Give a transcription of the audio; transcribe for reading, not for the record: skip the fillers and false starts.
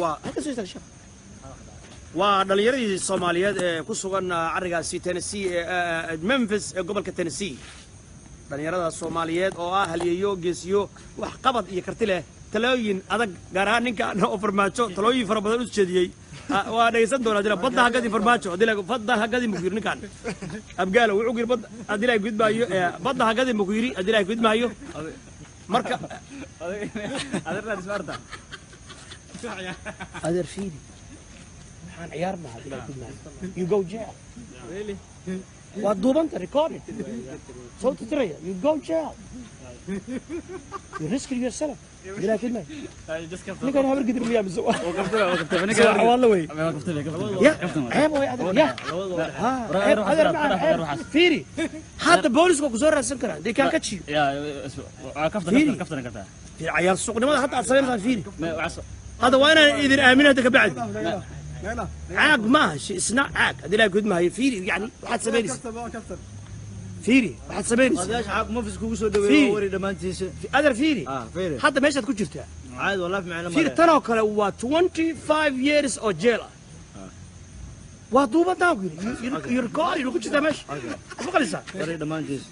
Waa halka soo istaag, sheekh. Waa dhalinyaradii Soomaaliyeed ee ku sugan carrigaasi Tennessee, ee Memphis, ee gobolka Tennessee. Dhalinyarada Soomaaliyeed oo ah halyeeyo, geesiyo, wax qabad iyo karti leh, talooyin adag, gaar ahaan ninka oo Farmaajo talooyin fara badan u jeediyey. Waa dhegaysan doonaa. Dila badda hagadin, Farmaajo, hadii badda hagadin buu ku yidhi. Ninkan Abgaalo wuxuu ku yidhi badda haddii Ilaahay gudmaayo, badda hagadin buu ku yidhi haddii Ilaahay gudmaayo. Marka Adeer. Adeer, fiiri, waxaan ciyaar maaha. Haddii Ilaahay gudmaayo, you go jail. Waa duubanta, recorded, soo tirtiraya. You go jail, you risk yourself. Ilaahay gudmaayo, ninkan Habar Gidir miyaa mise Xawaalo wey? Ya ceeb way, adeer. Ya ha ceeb, adeer, macaan ceeb. Fiiri, hadda booliska waa ku soo raadsan karaan. They can catch you. Fiiri. Fiiri cayaar suuqnimada hadda aad samaynaysaa. Fiiri, hadda waa inaan idin aamin. Hadda ka bacdi caag maaha, isna caag haddii Ilahay gudmaayo. Fiiri, yani waxaad samaynaysaa, fiiri waxaad samaynaysaa. Odayaasha xaaq Memphis kugu soo Fiiri. dhaweeyay, wari dhammaantiisa. Adeer, fiiri. Ah, fiiri. Hadda meeshaad ku jirtaa. Caadi, wallahi macna. Fiiri, tanoo kale waa 25 years oo jail ah. Waa duubantaan ku yidhi, you recording ku jirtaa meesha. Maqlaysaa? Wari dhammaantiisa.